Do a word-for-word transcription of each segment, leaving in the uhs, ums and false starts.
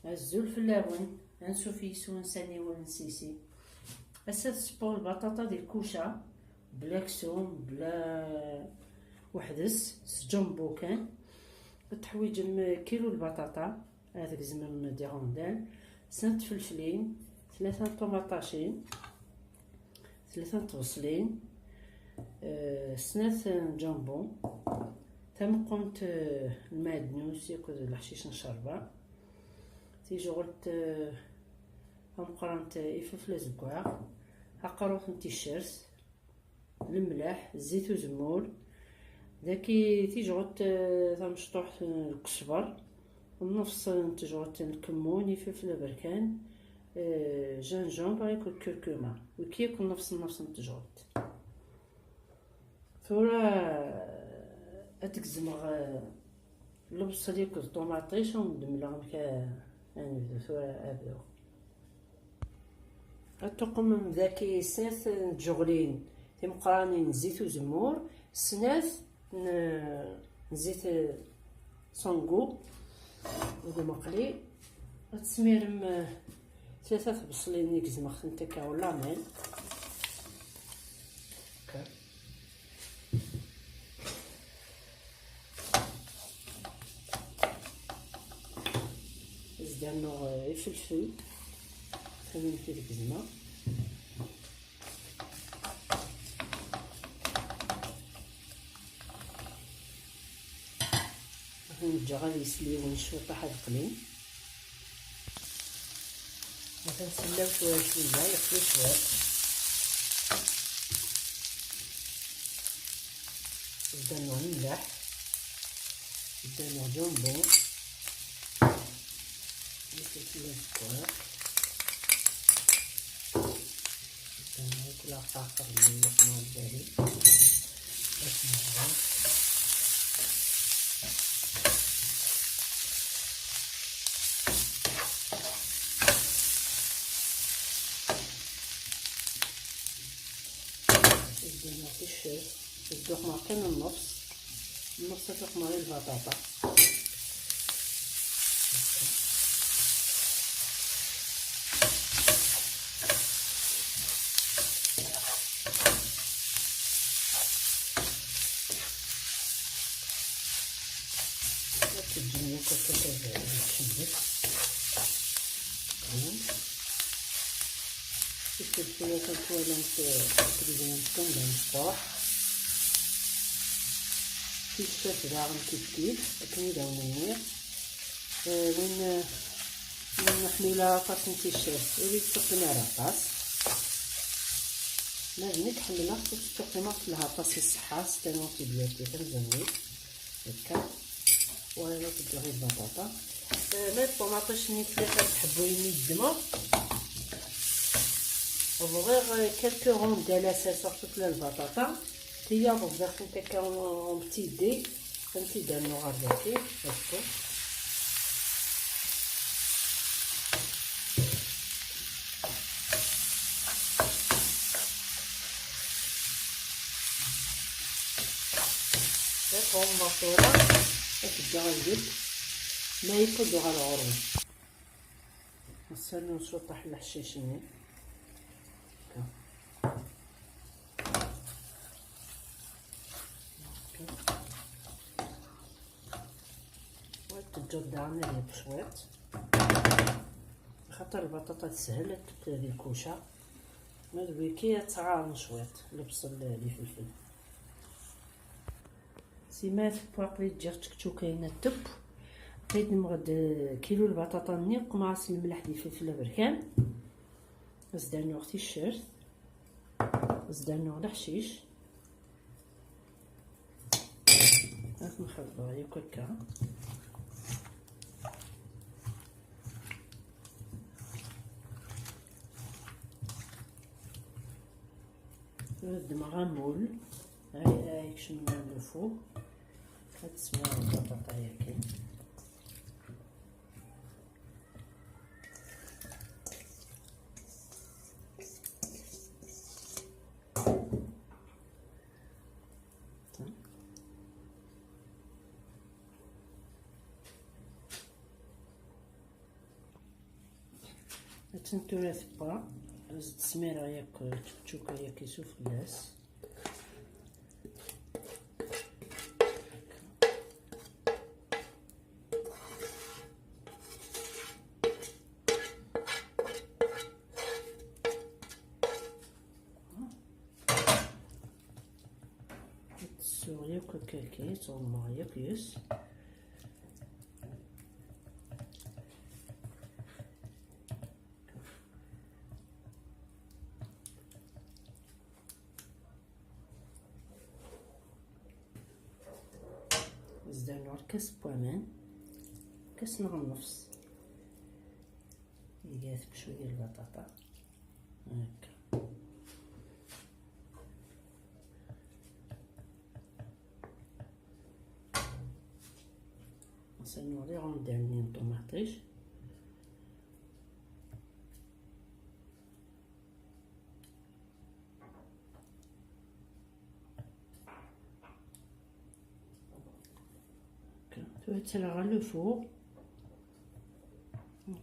Azul fell-awen, ansuf yis-wen s aniwel n Sisi. Ass-a tesseppɣeḍ lbaṭaṭa di lkuca, bla aksum, bla weḥd-s, s jumbo kan. Ad teḥwiǧem kilu lbaṭaṭa, ad tgezmem d iɣundan, snat tfelflin, tlata n ṭumaṭacin, tlata n tbeṣlin, eh, snat n jumbo, tameqqunt, eh, n lmaɛdnus akked leḥcic n ccerba, tijɣelt, eh, tameqqrant, eh, ifelfel azeggaɣ, aqerrut n ticcert, lemleḥ, zzit uzemmur. Daki tijɣelt, eh, tamecṭuḥt, eh, n ukesber, nnefṣ n tejɣelt n lkemmun, ifelfel aberkan, eh, gingembre akked curcuma. Wiki akk nnefṣ, nnefṣ n tejɣelt. Tura, eh, ad d-gezmeɣ, eh, lebṣel akked ṭumaṭic, u d-mleɣ amek a-, ad nebdu tura ad bduɣ. Ad tuqmem daki snat n tjeɣlin timeqqranin n zzit uzemmur, snat n, n zzit, eh, sans goût, ur d-meqli. Ad tesmirem, eh, tlata tbeṣlin i gezmeɣ-tent akka ulamen. Ad s-d-rnuɣ, eh, ifelfel, tamemt i deg gezmeɣ. Ad ten-ǧǧeɣ ad yesli yiwen cwiṭ ad qlin. Atan sellaw cwiya cwiya, yeqli cwiṭ. Ddaneɣ lemleḥ, ddaneɣ jumbo, ddaneɣ kla ṭaṭer n yiwet n lbali. Ad t-nehṛeɣ. Ddaneɣ ticcert, dduqmeɣ kan nnefṣ, nnefṣ ad tuqmeɣ i lbaṭaṭa. Ad teǧǧem yakk akka ad tcebbec. Iselfin akken twalamt, eh, akken i bnant kan d amecṭuḥ. Ticcert daɣen kif kif, akken i d awen-nniɣ. Eh, win, eh, win ur ḥmileɣ aṭas n ticcert, ur yi-d-tuqim ara aṭas. Ma d nekk, ḥemmleɣ ur tt-tuqimeɣ telha aṭas i ṣṣeḥḥa, c'est tellement i d-yaki tamzanit. Akka. Wala tedduɣ i lbaṭaṭa. Eh, ma d ṭumaṭic-nni tlata n tḥebbuyin i ddmeɣ. Bɣiɣ, eh, quelques rondelles à la sauce, surtout la lbaṭaṭa. Tiyaḍ bɣiɣ-tent akka en, en petits dés. Ad tent-id-rnuɣ ɣer daki. Akka. Ad tɣummeḍ tura, ad teddu ɣer lgel, ma yewweḍ uɣal ɣur-wen. Nessaram cwiṭ n leḥcic-nni. Wa teǧǧuḍ daɣen ad yeṭṭes cwiṭ. Axaṭer lbaṭaṭa teshel, ad tefk di lkuca. Ma d wiki ad ttɣaren cwiṭ, lebṣel d ifelfel. Sima tewwa aql-i ǧǧiɣ čekčuka-ina tepp. Qidmeɣ-d kilu lbaṭaṭa-nni, qmeɣ-as lemleḥ d ifelfel aberkan. As-d-rnuɣ ticcert. As-d-rnuɣ leḥcic. Ad ten-xelḍeɣ yakk akka. Ad ddmeɣ amul, ay, ay, kecmen ɣer lufur. Ad teswiɣ lbaṭaṭa-yagi. Tura tebba, ad smireɣ yakk ččuka yakk isu fell-as. Tsuɣ yakk akka, ttɣummuɣ yakk yes. Zdan lkas n waman, lkas neɣ nnefs. Iga-t cwiya lbaṭaṭa. Akka. Nsanu les rondelles n ṭumaṭic. Tura ttreɣ ɣer le four.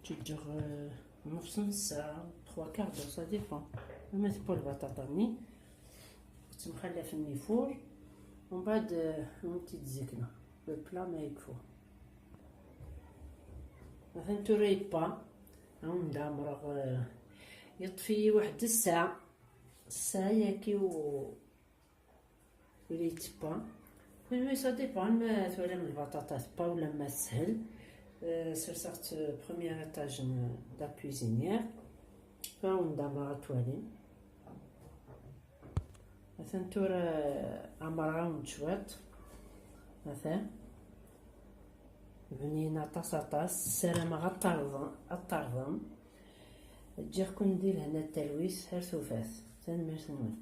Ǧǧeɣ, euh, nofs n ssaɛa, trois quarts d'heure, ça dépend. Ma tewwa lbaṭaṭa-nni, ttemxalafen ifur, umbeɛd, euh, ad tent-id-zegneɣ. Le plat ma yekfu. Atan tura yebba, ad wen-d-ɛemreɣ, euh, yeṭṭef-iyi waḥed ssaɛa. Ssaɛa yagi u-, ur yettebba. Kunwi ça dépend, ma twalam lbaṭaṭa tebba wala ma teshel. Euh, serseɣ-tt, euh, premier étage n la cuisinière. Tura ad wen-d-ɛemreɣ ad twalim. Atan tura ɛemreɣ-awen cwiṭ. Atan. Bnin aṭas, aṭas. Ssarameɣ ad terḍem, ad terḍem. Ǧǧiɣ-ken di lehna d talwit ar tufat. Tanemmirt-nwen.